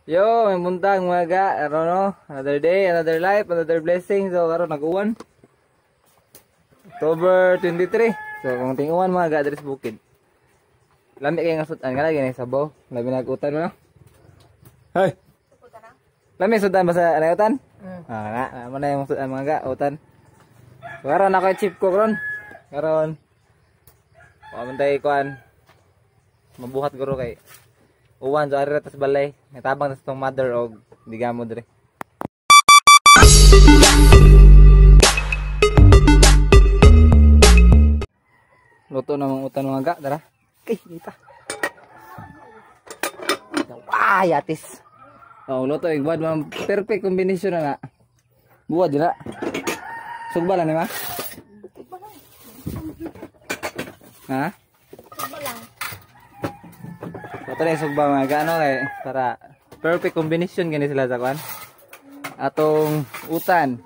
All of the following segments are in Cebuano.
Yo, may buntag mga ga, aron no, another day, another life, another blessing. So karon nag-uwan. October 23. So kung tinguan mga ga diri sa bukid. Lami kay nga sudan kana gani sabaw, labi nag-utan mo no. Hey. Lami sudan ba sa anay utan? Ah, na, mo na yung sudan mga ga, utan. So karon ako chip ko karon. Karon. Wa man tay kuan. Mabuhat guro kay uwan, so ari ra tas balay. Natabang tas tong mother og digamo dire. Luto na mga utan mga ga, tara. Kay, dita. Wah, yatis. Oh, luto igwad ma'am. Perfect combination na nga. Buwad na. Sugba lang ni ma? Ha? Sugba lang. Ito na yung sugba mga gaano kay para perfect combination gani sila sa kwan. Atong utan.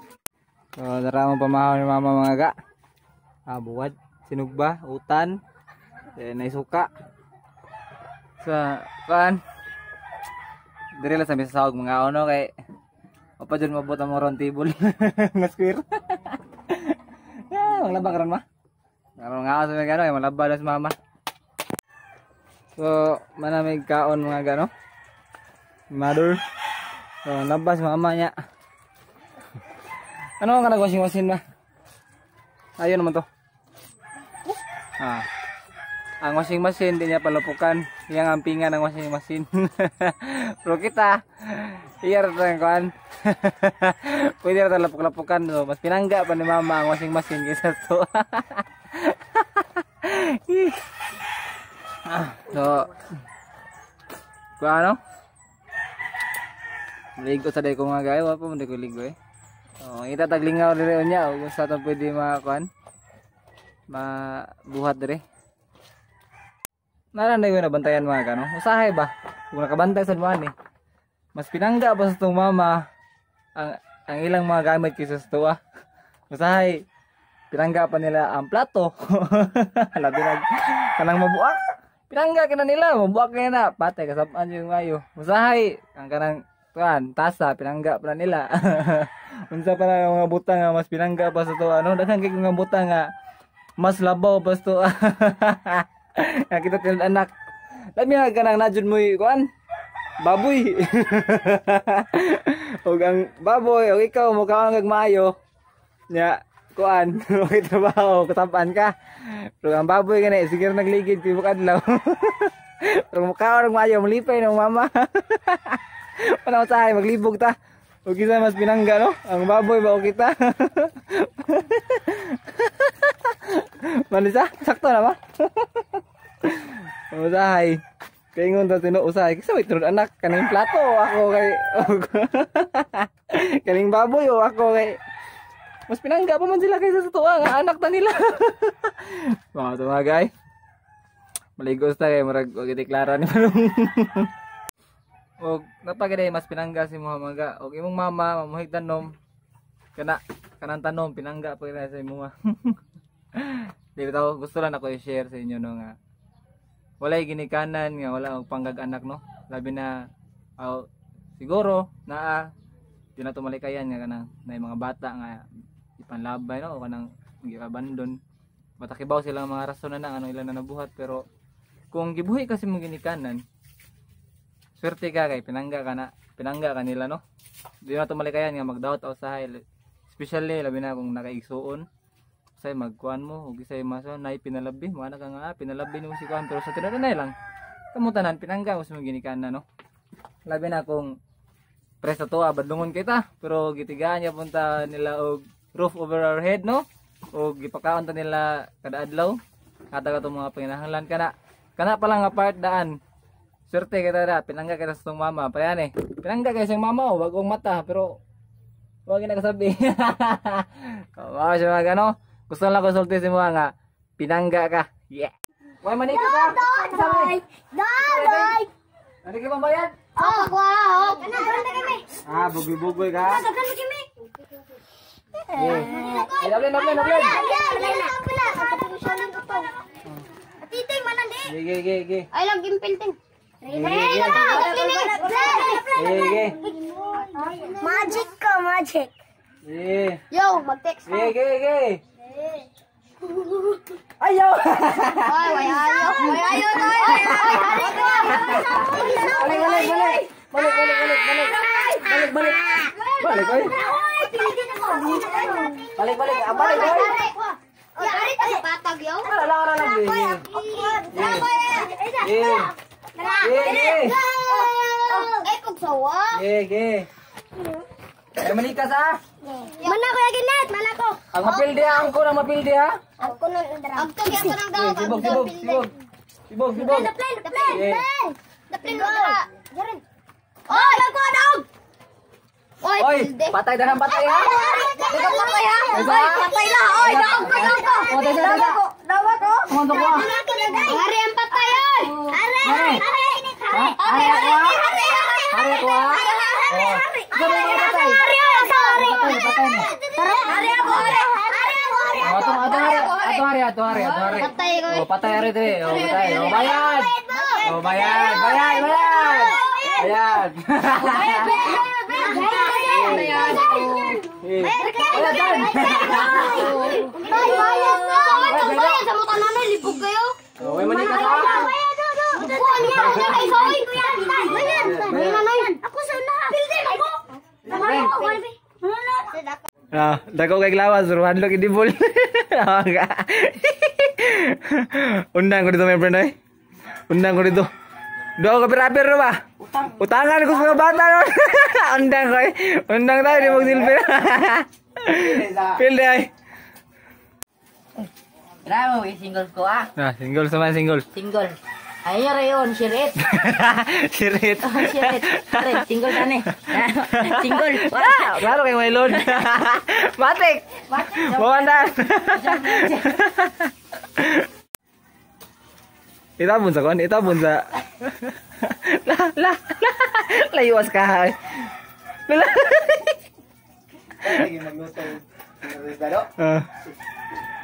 So dara mo pamahaw ni mama mga ga. Ah, buwad, sinugba, utan, then ay suka. Sa kwan. Dire lang sa may sahog mga ono kay opa dyan mabot ang mga round table nga square. Ah, maglaba karon ma. Karon nga sa mga gano, malaba na si mama. So, manamig kaon mga gano. Mother. So, labas mama niya. Ano ang kanag washing machine ma? Ayun naman to. Ah. Ang washing machine di niya palupukan. Yang ang pinga ng washing machine. Pero kita, iya ra tang kuan. Pwede ra lapuk-lapukan. So, mas pinangga pa ni mama ang washing machine kaysa to. Ah, so kuan ano? Ligo sa day ko mga gay, wa pa man ko ligo eh. Oh, ita taglingaw dire unya ug sa ta pwede makuan. Mabuhat dire. Naran na yung nabantayan mga kano. Usahay ba? Kung nakabantay sa duwan eh. Mas pinangga pa sa itong mama ang ilang mga gamit kaysa sa tuwa. Usahay, pinangga pa nila ang plato. Labi na kanang mabuak. Pinangga ka na nila, mabuak ka na. Patay, kasabaan yung mayo. Usahay, ang kanang tuan, tasa, pinangga pa na nila. Unsa pa na mga butang nga mas pinangga pa sa tuwa. No? Daghan kay mga butang nga mas labaw pa sa tuwa. Nakita tinod anak. Lami nga kanang nadjud mo'y kuan baboy. Og ang baboy og ikaw mukha kang maayo. Nya kuan, okay trabaho, kasabaan ka. Pero ang baboy gani sige ra nagligid tibok adlaw. Pero mukha kang maayo, malipay ng mama. Panaw sa maglibog ta. Og isa mas pinangga no, ang baboy ba o kita. Manisa, sakto na ba? Usahay. Kaingon ta tino usahay. Kasi may tunod anak kaning plato ako kay kaning baboy o ako kay mas pinangga pa man sila kaysa sa tuwa nga anak ta nila. Mga tumagay. Maligo ta kay murag og ideklara ni manong. Og napagiday mas pinangga si mga ga og imong mama mamuhig tanom kana kanang tanom pinangga pa sa imuha. Di ba gusto lang ako i-share sa inyo no nga walay ginikanan nga wala og panggag-anak no. Labi na siguro naa di na tumalikayan nga kanang nay mga bata nga ipanlabay no o kanang giabandon. Matakibaw sila ang mga rason na ano ilan na nabuhat, pero kung gibuhi kasi mong ginikanan swerte ka kay pinangga ka na, pinangga ka nila no. Di na tumalikayan nga magdawat o usahay, especially labi na kung nakaigsuon say magkuan mo ug isay maso nay pinalabi mo anak nga pinalabi nimo si kuan, pero sa tinuod lang kamo tanan pinangga mo sa ginikanan no. Labi na kung presa to badlungon kita pero gitigaan niya punta nila og roof over our head no, og gipakaon ta nila kada adlaw kada katong mga panginahanglan kana kana pa lang nga part daan. Swerte kita da pinangga kita sa tong mama payan eh. Pinangga kay siyang mama oh, wag mata pero wag gina kasabi. Wow, siya mga ano. Gusto lang konsulti si mga nga pinangga ka. Yeah. Why manika ka? Dodoy! Dodoy! Ano ka pambayad? Oh, wow. Kana kami. Ah, bugoy-bugoy ka. Daghan kami. Yeah. Ay, dablin, dablin, dablin. Atiting manan di. Ge, ge, ge, ge. Ay lang gimpil ting. Ge, ge, ge. Sige. Magic ko, magic. Sige. Yo, mag-text. Sige, sige. Ayaw! Ay, way ayo. Way ayo tayo. Ay, hari ko. Balik, balik, balik. Balik, balik, balik, balik. Balik, balik. Balik, oy. Balik, balik. Ah, balik, oy. Ya, ari ta sa patag yo. Wala lang, wala lang. Sige. Sige. Ay, pagsawa. Sige. Ay, manikas, ah. Mana ko lagi net, mana ko. Ang mapildi, ah. Ang ko na mapildi, ah. Ako nun Agto gyud ko nang Sige, dawag. sibog, sibog, sibog. Sibog, sibog. The plane, the plane, Sige. plane. The plane ko dra. Jaren. Oy, magkuha daog. Oy, Oy, pilde. patay na ng patay, ah. Patay ha. Oy, patay na. Oy, daog ko, daog ko. Oh, dasa, dasa. Dawag ko. Kumanto ko, ah. Hari ang patay oy. Hari, hari, hari. Ha? Hari ako, ah. Hari ako, ah. Oh. Ikaw ba yung mga patay? Hari ako, hari. Patay, patay na. Hari ako, hari. Hari ako, hari. Oh, ato, ato, hari, ato, hari, ato, hari, ato, hari. Patay ko. Oh, patay hari dre. Oh, patay. Oh, bayad. Oh, bayad, bayad, bayad. Bayad. Bayad, bayad, bayad, bayad. Eh, bayad, dan. Bayad na. Bayad sa mukha namin, libog kayo. Oh, may manikas, ah. Bukuan niya, niya kay Soy. Bayad. Ako sa una. Pilde ako. Ah, dako kay glawas, pero hadlok idibol. Undang ko dito, my friend, ay. Undang ko dito. Doon ko pirapir ba? Utangan ko sa mga bata no. Undang ko eh. Undang tayo, di magsilbi. Pilde ay. Bravo, eh, single ko ah. Ah, single sama single. Single. Ay, rayon, sirit. Sirit. Oh, sirit. Sirit, single ka ni. Single. Ah, klaro kay may load. Matik. Mawandan. Itabon sa kon, itabon sa. La la la. Layuas ka. Ay. La. La. Sige, magluto. Dalo. Ah.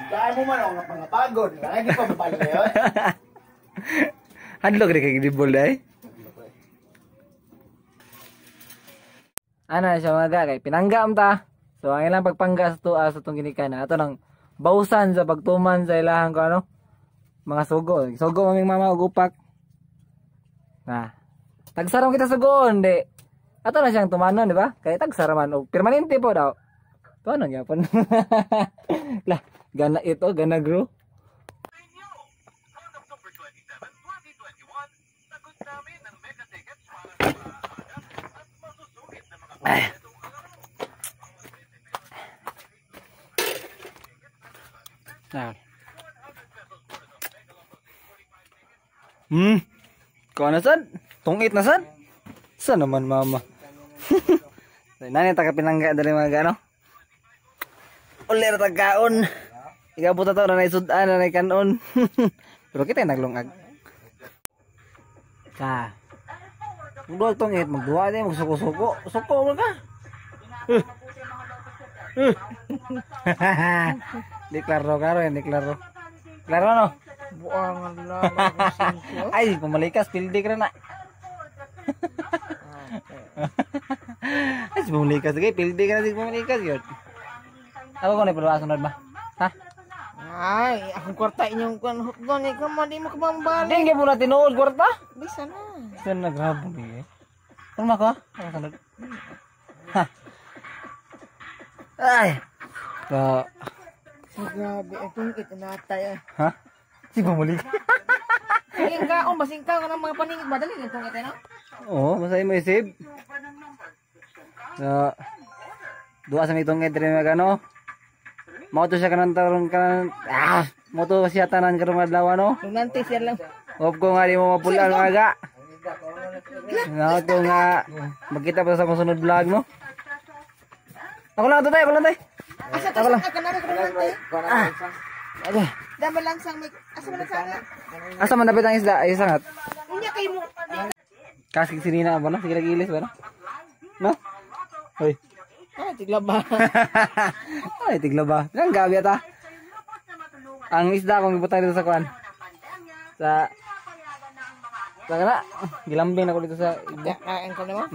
Dahil mo man ako nga pangapagod. Lagi pa mapagod ngayon. Hadlok rin kay dibol day. Ana siya mga kay pinangga ta. So ang ilang pagpangga sa tuwa sa tong ginikan ato nang bawsan sa pagtuman sa ilahang ko ano mga sugo. Sugo maming mama og upak. Na. Tagsaram kita sugoon di. Ato na siyang tumanon, di ba? Kay tagsara man og permanente po daw. Tuanon gyapon. Lah, gana ito, gana grow. Ay. Nah. Kuha na sad? Tungit na sad? Saan naman mama? Nani ta ka pinangga dali mga ano? Uli ra tagkaon. Ikaw po tato na sudan na kanon. Pero kita naglungag. Ka. Magduwa tungit, magduwa din, magsuko-suko. Suko mo ka. Di klaro karo yan, di klaro. Klaro no? Buangan lang. Ay, pumalikas, pildi ka na. Ay, pumalikas. Sige, pildi ka na sige pumalikas yun. Ako ko na ipalawa sunod ba? Ha? Ay, akong kwarta inyong kwan hotdog ni kamo di mo kabambal. Hindi nga po na tinuod, kwarta. Bisa na. Saan nagrabong eh? Ano ko? Ano sunod? Ha? Ay! So, So, grabe, itong itinatay. ha? Sige, pumalikas. Ay, ang kaon, basing ka ng mga paningit ba? Dali, itong ito, no? Oo, masaya mo isip. So, duwa sa mitong ngit rin magano. Mao to siya kanang tarong kanan. Ah, mao to siya tanan karong adlaw no. Lunante siya lang. Hope ko nga di mo mapulan mga ga. Hope ko nga magkita pa sa akong sunod vlog no. Ako lang to tayo, ako lang tayo. Asa to sa kanari ko lunante? Ah. Okay. Dama lang sang may asa man lang sang. Asa man dapat ang isda? Ay sangat. Unya kay mo. Kasig sinina ba no? Sige nagilis ba no? No? Hoy. Ah, tigla ba? Ay, tigla ba? Nang gabi ata. Ang isda kung ibutang dito sa kwan. Sa kana, gilambing na ko dito sa ibo. Kain ko naman.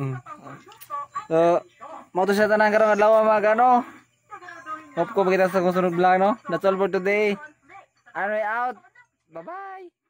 So, mao to siya tanan karong adlaw, mga gano. Hope ko makita sa sunod vlog, no. That's all for today. I'm out. Bye-bye.